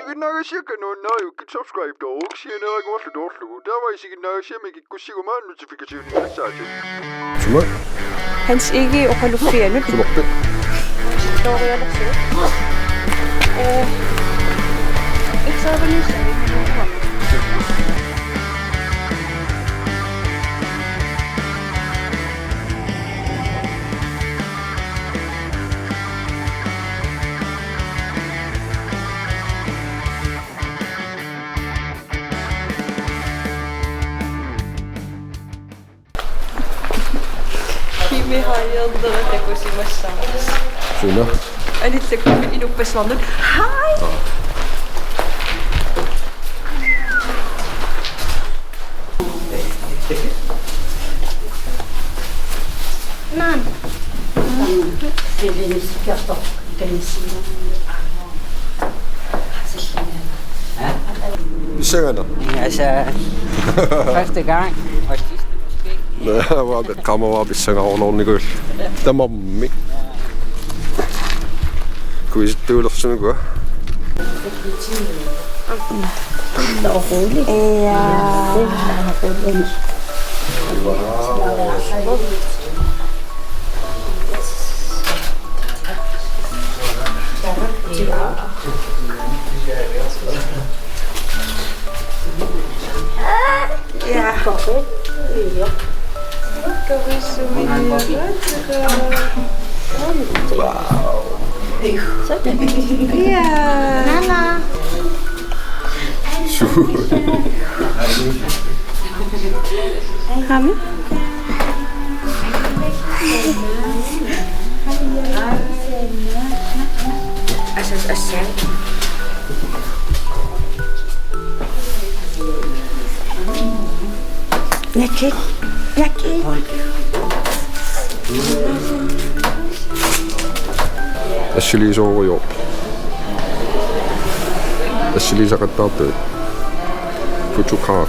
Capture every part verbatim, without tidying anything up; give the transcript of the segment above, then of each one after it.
Isiginnaagassiaq nuannariuk subscribe-tooruk sianeeraguarlu toorlugu. Taava isiginnaagassiami kikkussiguma notification-inik assaatit. Suma? Hans Egede oqaluffianut. Sunorpit? Torialersu. Eh, eksaminissami. Kimi hajornerat takusimassaaq. Suna? Anittakkummi inuppassuarnut. Hej! Naan. Pissanganaq? Altså, første gang, og sidste måske. Nå, var det kamera, pissangaruloornikuuvoq. Tamarmik. Kuisittuulersunikuuvoq. Ja. Ja. Wow. Ja. Nana. Hami? Jackie. Jackie. Assiliisoorujoorpit. Assiliisaqattaartuit. Photograf.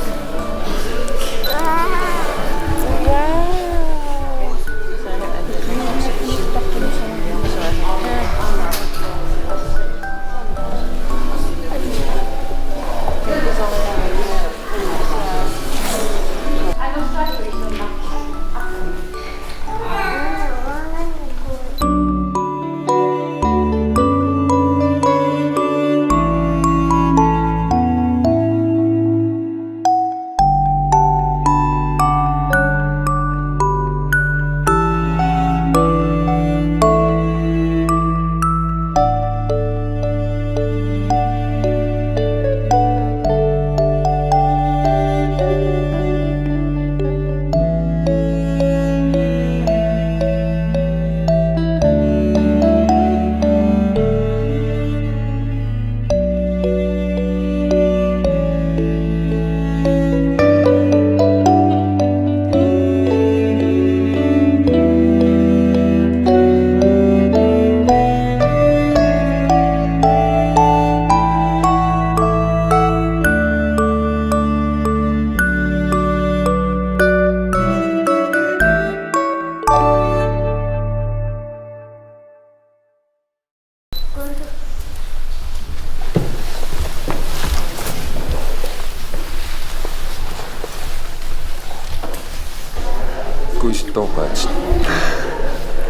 Kuisittoqaat.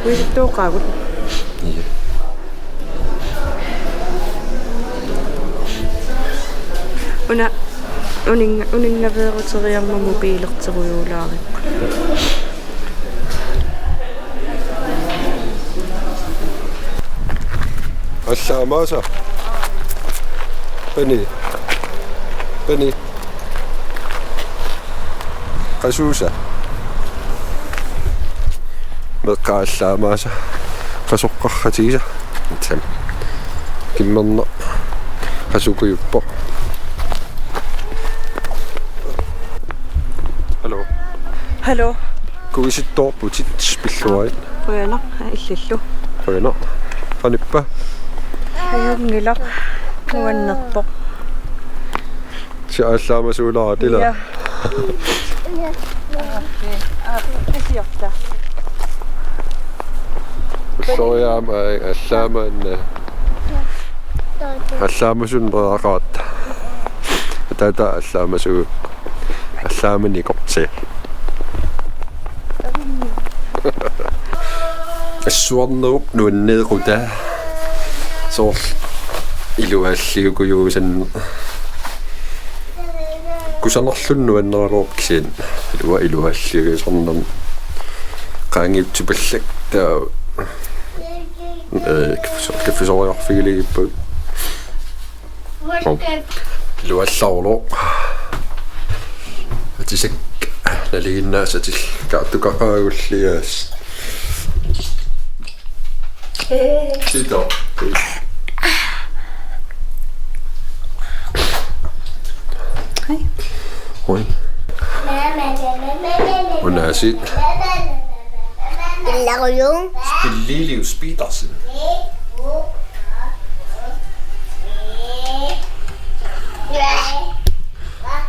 Kuisittoqaagut. Ja. Una uning-, uningaveeruteriarmat mobiilerterujuulaaripput. Allaamaasa. Peni. Peni. Qasuusa. Meeqqat allaamaasa. Qasoqqarratigisa. Tam. Kimmerneq. Qasukujuppoq. Hallo. Hallo. Kuisittoorputit, pilluarit. Qujanaq, illillu. Qujanaq. Qanippa? Ajunngilaq. Nuannerpoq. Sia allaamasuulaartila. Ja. Aa, kisiorta. Ulloriaama, aa, allaamaanna. Allaamasunik peqaratta. Ataata allaamasuuvoq. Allaamanikorti. Assuarnerup nuanneequtaa. Soorlu iluaalliukujuusanneq. Kusanarluni nuanneraluarpoq kisianni. Ilua-, iluaalliusannermi. Qaangiutsipallak taava. Ee, kaffisor-, kaffisoriarfigiliippugut. Iluallarlu. Atisakka nalinginnaasatik kaartukaqaagulliaas. Sito. Hej. Hej. Unaasiit. Illarujung. Spillilius Petersen.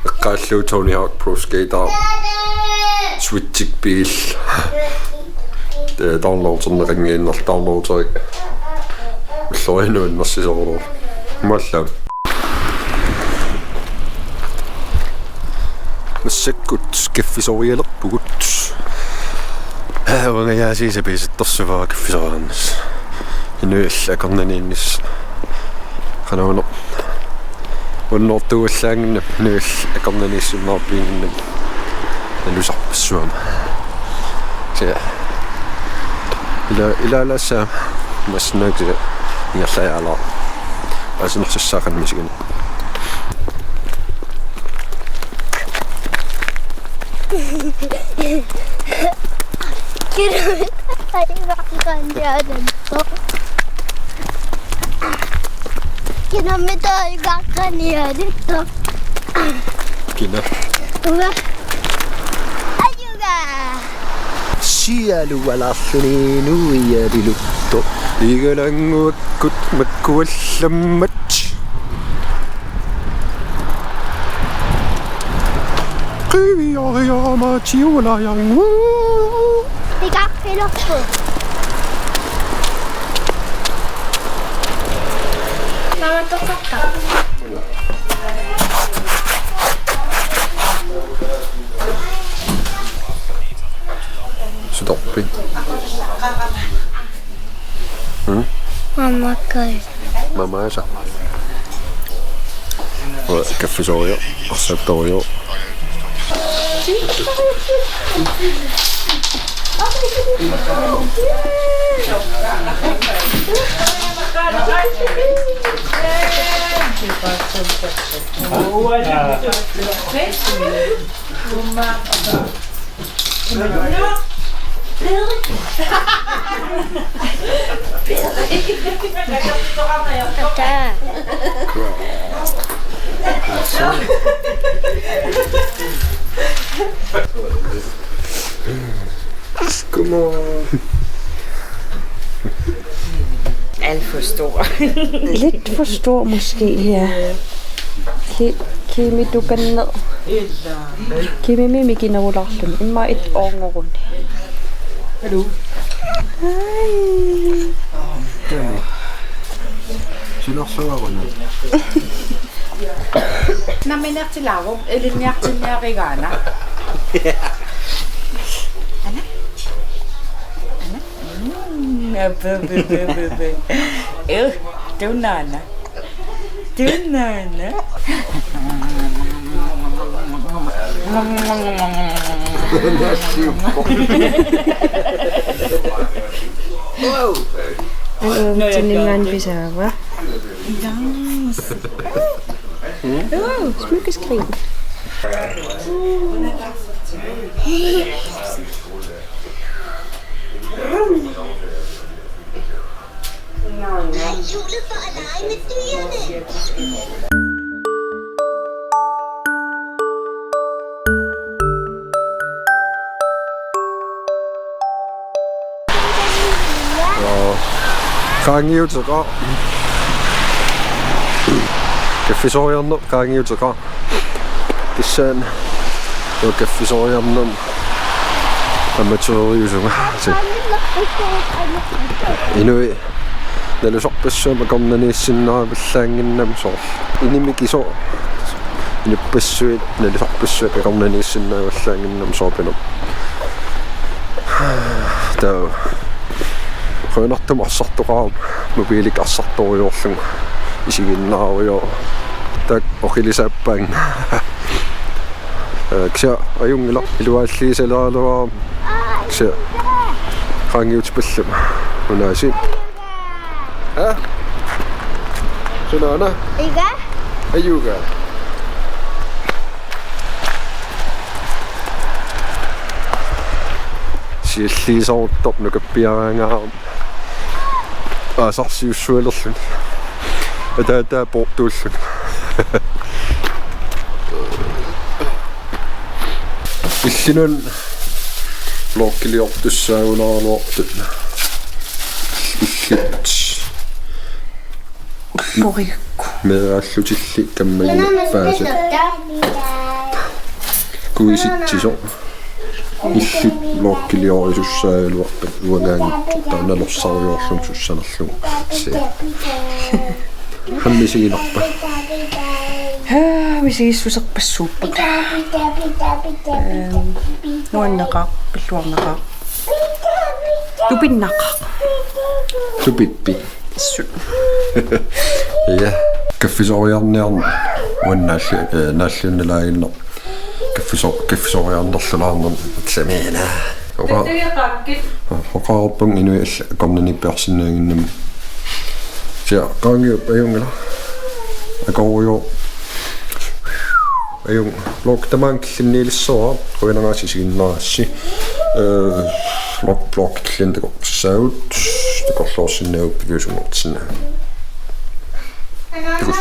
Eqqaallugu Tony Hawk Pro Skater. Switchik piil. Tee downloaderneqanngiinnarlugu downloaderik. Ullorianut annersisoruloq. Malla. Massakkut kaffisorialerpugut. Haa, uanga Jaasiisa piisittorsuvara kaffisoriarnissaq. Inuit allat akornanniinnissaq. Qanoq una. Unnuartuuallaannginnami inuit allat akornanniissinnaarpiannginnami. Nalusarpassuarnik. Sia. Ila, ilaalassaaq massakkut ingerlajaalaarpoq. Aasiit narsassaaqanngimmat isiganeq. Kina mitaajugaqqaniarittoq. Kina mitaajugaqqaniarittoq. Kina. Uanga. Ajuga. Sialualaarluni nuiariluttoq. Igalannguakkut makkuallammat. Qiviariarama tiulajanguu. Piqarpilorpu. Mama toqqarta. Sutorpi. Hmm? Mamakkai. Mamaasa. Ua kaffisoriaq, arsartoriaq. Come on. Alt for stor. Lidt for stor måske, ja. Ki-, Kimi, du kan ned. Kimi, Mimi, Kina, Ularlum. Imma et ongerun. Hallo. Hej. Sunorsuaruna. Nammineertilaaruk, ilinniartinniarigaana. Ana? Ana? Mm, ape, ape, ape, ape. Eh, tunaana. Tunaana. Wow. Hello, Tiniman Pisava. Yes. Oh, smykkeskrin. Julet for at lege med dyrene. Qaangiuteqaaq. Kaffisoriarneq qaangiuteqaaq. Tassani uanga kaffisoriarnermi amatøriusunga. Inuit Nalusarpassuit akornanniissinnaavallaannginnami soorlu. Inimikkut inuppassuit nalusarpassuit akornanniissinnaavallaannginnami soorpinerpoq. Taava. Qujanartumik arsartoqarama mobiilikkut arsartorujoorlunga isiginnaarujoorlunga. Taakku oqilisaappaannga. Eh, kisianni ajunngilaq iluaalliisalaaraluarama. Kisianni qaangiutipallama. Unaasiit. Ha? Sunaana? Iga? Ajuga. Sialliisoruttorpoq nukappiaraangaarama. Aasarsiussualerluni. Ataataa poortuulluni. Illinun vloggiliortussaagulaaraluartut. Illit. Ullorigukku. Meeraallutillit kammaginerpaasat. Kuisitsisoq. Illit vloggiliorisussaagaluarpat uangaanngitsoq taanna nalorsarujoorlunga sussanerlugu. Se. Aamma misiginerpa? Haa, misigissuserpassuupput. Ehm, nuanneqaaq, pilluarneqaaq. Tupinnaqaaq. Tupippi? Assut. Ja. Kaffisoriarniarneq. Uannaalli, eh, naalliunnalaaginnarpoq. Kaffiso-, kaffisoriarnerlulaarnermut samiina. Oqa-, oqarpunga inuit allat akornanniippiarsinnaannginnami. Sia, qaangiuppoq ajunngilaq. Akorujoor. Ajunngilaq. Vlog tamaanga killinniilissaaq. Qujanaq isiginnaarassi. Eh, vlog, vlog killinni takortissaagut. Takorloorsinnaavutit piviusunngortissinnaavutit. Takuss.